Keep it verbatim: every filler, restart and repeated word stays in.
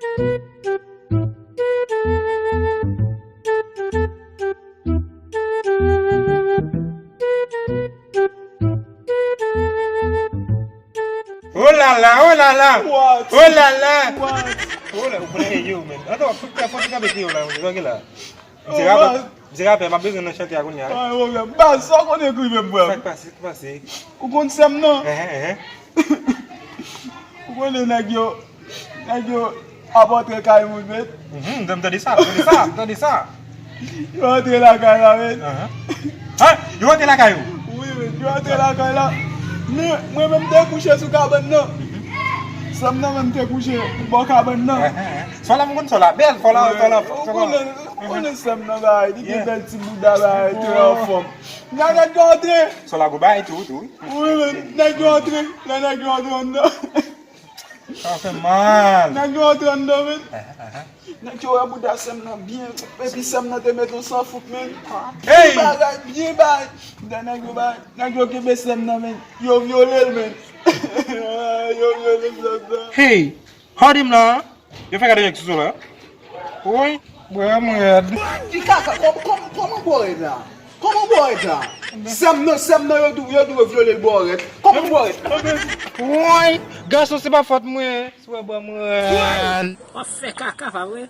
Oh la la, oh la la. What? Oh la la. What? Oh la, ou konnen e yo, men. Atann, fè fò ti kanpe pye w la, ou gen la. M se rapè, m se rapè, m ap bezwen nan chante a kounye a. Ay, mon frè, baz, sa w konnen k rive m, frè. Sa k pase, sa k pase? Ou konn sè m nan? Ehe, ehe. Ou konnen nèg yo, nèg yo ap antre kay moun, men. Mhm, m tande sa, m tande sa, m tande sa. Yo antre lakay la, men. Ahan. Hein? Yo antre lakay ou? Wi, men, yo antre lakay la. Men, mwen menm te kouche sou kabann nan. Sè m nan menm te kouche bò kabann nan. Ehe, ehe. Sè w la, m konn sè w la. Bèl, sè w la, sè w la, sè w la. Ou konnen, ou konnen sè m nan, bagay. Li gen bèl ti bouda, bagay, trè anfòm. Nan nèg yo antre. Sè w la gwo bagay tou, tou. Wi, men, nèg yo antre. Nan nèg yo antre anndan. Sa fè mal. Nèg yo antre anndan, men. Nèg yo wè bouda sè m nan byen. Epi sè m nan te met yon san fout, men. Hey! Byen bagay, byen bagay. Nèg yo bay, nèg yo kenbe sè m nan, men. Yo vyole l, men. Yo vyole sè m nan. Hey! Hòd m lan, yo fè gade nèg sou la. Woy, bwè m rèd. Di kaka, kòm, kòm, kòman bò rèd la? Kòman bò rèd la? Sè m nan, sè m nan, yo di, yo di yo vyole l bò rèd. Kòman bò rèd la? Woy, gason, se pa fòt mwen. Si w wè bwè m rèd. W ap fè kaka, pa vre?